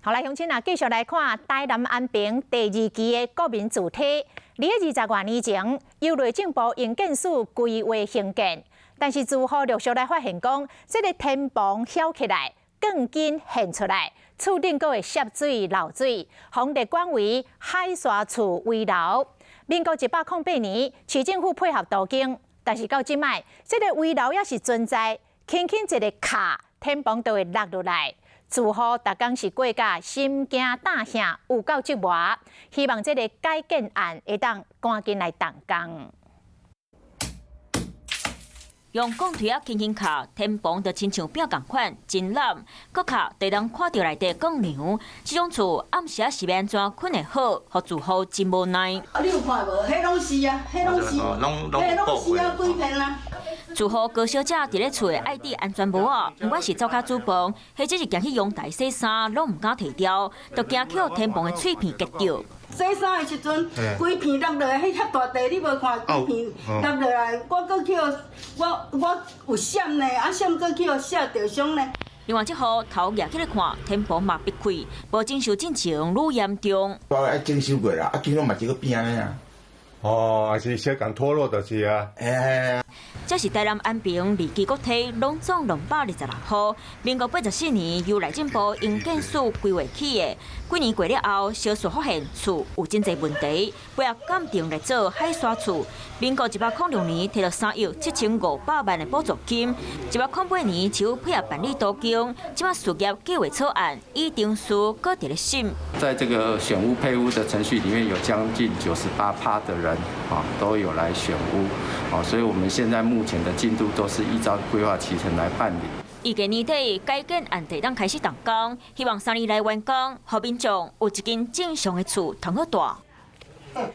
好來，鄉親啊，繼續來看台南安平第二期的國民住宅。佇20外年前，由內政部營建署規劃興建，但是住戶陸續來發現講，這个天棚翹起來，鋼筋現出來，厝頂閣會瀉水漏水，予列管為海沙厝危樓。民國108年，市政府配合都更，但是到這擺，這个危樓猶是存在，輕輕一个敲，天棚就會落落來。住戶逐工是過甲心驚膽嚇，有夠折磨。希望這个改建案會當趕緊來動工。用鋼錘仔輕輕敲，天棚就親像餅仝款，真軟。閣敲，就通看著內底鋼梁。這種厝暗時仔是欲按怎睏會好，予住戶真無奈。啊，你有看無？彼攏是啊，彼攏是，彼攏是啊，規片啊。住戶高小姐佇咧厝內愛戴安全帽仔，不管是灶跤煮飯，或者是行去陽台洗衫，攏毋敢提掉，就驚予天棚的碎片擊著。洗衫的時陣，規片落落來，彼遐大塊你無看，規片落落來，我閣去予我我有閃呢，啊閃閣去予射著傷呢。另外，這戶頭蜈起來看，天棚嘛爿開，無整修進前愈嚴重。我愛整修過啦，啊，見到嘛一個變啊。哦，還是小共脫落就是啊。欸。這是台南安平二期國梯，攏總226戶。民國84年由內政部營建署規劃起的，幾年過了後，相續發現厝有真濟問題，配合鑑定來做海沙厝。民國106年提著3億7500萬的補助金，108年市府配合辦理都更，這擺事業計劃草案已定書閣佇咧審。在這個選屋配屋的程序裡面，有將近98趴的人啊都有來選屋，啊，所以我們現在目前的進度都是依照規劃期程來辦理。預計年底改建案就當開始動工，希望3年內完工，予民眾有一間正常的厝通好蹛。